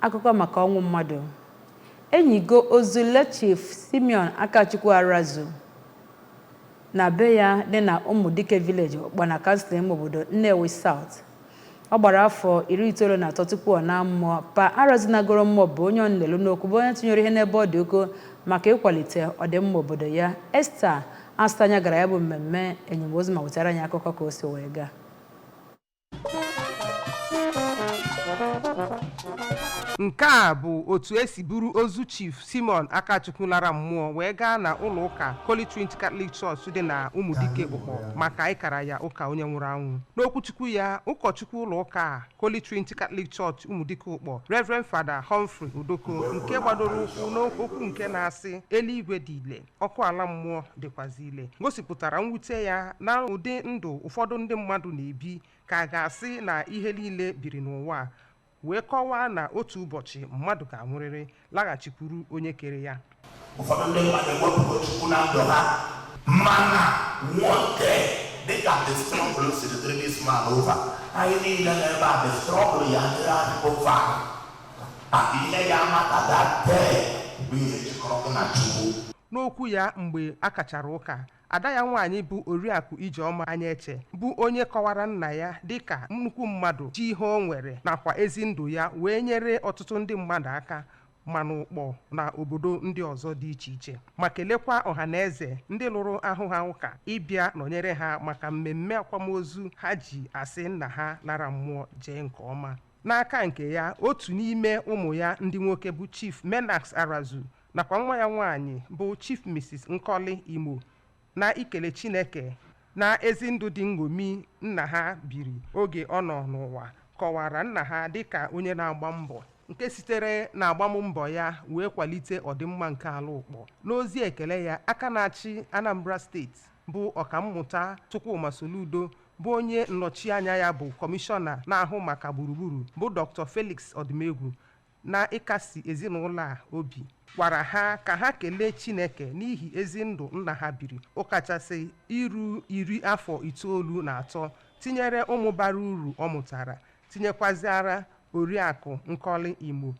Akụkọ maka ọnwụ mmadụ. Enyigo ozu late Chief Simeon Akachukwu Arazu na be ya dị na Ụmụdike Village, Ụkpana Council, ime obodo Nnewi South. Ọ gbara afọ 93 tupu ọ na mmụọ. Pa Arazu nagoro mmụọ bụ onye ọnlelu n'okwu, bụ onye tụnyere ihe n'ebe ọ dị ukwuu maka ịkwalite ọdịmma obodo ya. Esther Asanya gara ya bụ mmemme enyimozu ma wetara anyị akụkọ ka o si wee gaa. Nke a bụ otu esi buru ozu Chief Simon Akachukwu lara mmụọ wee gaa na ụlọ ụka Holy Trinity Catholic Church dị na Ụmụdike Ụkpọ maka ịkara ya ụka onye nwụrụ anwụ. N'okwuchukwu ya, ụkọchukwu ụlọ ụka a Holy Trinity Catholic Church, Ụmụdike Ụkpọ, Reverend Father Humphrey Odoko, nke gbadoro ụkwụ n'okwu nke na-asị eluigwe dị ile, ọkụ ala mmụọ dịkwazị ile, gosipụtara mwute ya na ụdị ndụ ụfọdụ ndị mmadụ na-ebi ka a ga-asị na ihe niile biri n'ụwa a, wee kọwaa na otu ụbọchị mmadụ ga-anwụrịrị laghachikwuru onye kere ya. Ụfọdụ ndị mmadụ ewepụgo Chukwu na ndụ ha, mana one day, dịka the struggle siri dịrị this man over, anyị niile nọ ebe a, the struggle ya dịrị anyị over, and ihe ya amata that day bụ ihe jikọrọ gị na Chukwu. N'okwu ya mgbe a kachara ụka, ada ya nwaanyị bụ Oriakụ Ijeọma Anyaeche, bụ onye kọwara nna ya dịka nnukwu mmadụ ji ihe o nwere nakwa ezi ndụ ya wee nyere ọtụtụ ndị mmadụ aka ma n'Ụkpọ na obodo ndị ọzọ dị iche iche, ma kelekwa ọha na eze ndị lụrụ ahụ ha ụka ịbịa nọnyere ha maka mmemme akwamozu ha ji asị nna ha lara mmụọ jee nke ọma. N'aka nke ya, otu n'ime ụmụ ya ndị nwoke bụ Chief Menax Arazu nakwa nwa ya nwaanyị bụ Chief Mrs. Nkoli Imo, na ikele Chineke na ezi ndụ dị nṅomi nna ha biri oge ọ nọ n'ụwa, kọwara nna ha dịka onye na-agba mbọ nke sitere na agbammbọ ya wee kwalite ọdịmma nke ala Ụkpọ. N'ozi ekele ya, aka na-achị Anambra Steeti bụ Ọkammụta Chukwuma Soludo, bụ onye nnọchianya ya bụ kọmishọna na-ahụ maka gburugburu bụ Dr. Felix Odimegwu, na ịkasi ezinụlọ a obi, gwara ha ka ha kelee Chineke n'ihi ezi ndụ nna ha biri, ọkachasị iru 93, tinyere ụmụ bara uru ọ mụtara, tinyekwaziara Oriakụ Nkoli Imo,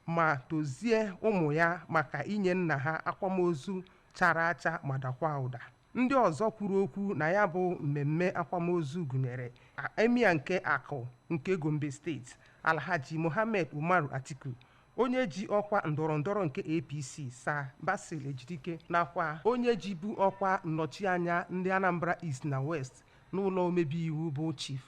ma tozie ụmụ ya maka inye nna ha akwamozu chara acha ma dakwa ụda. Ndị ọzọ kwuru okwu na ya bụ mmemme akwamozu gụnyere Emir nke Akụ nke Gombe Steeti, Alhaji Mohammed Umaru Atiku, onye ji ọkwa ndọrọndọrọ nke APC, Sir Basil Ejidike, nakwa onye jibu ọkwa nnọchianya ndị Anambra East na West n'ụlọ omebe iwu bụ Chief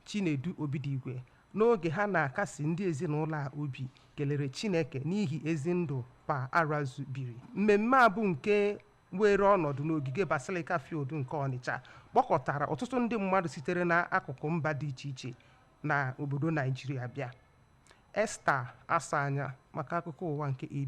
Chinedu Obidigwe. N'oge ha na-akasi ndị ezinụlọ a obi, kelere Chineke n'ihi ezi ndụ Pa Arazu biri. Mmemme a bụ nke were ọnọdụ n'ogige Basilica Field nke Ọnịcha, kpọkọtara ọtụtụ ndị mmadụ sitere n'akụkụ mba dị iche iche na obodo Naijiria bịa. Esther Asanya maka akụkọ ụwa nke ABC.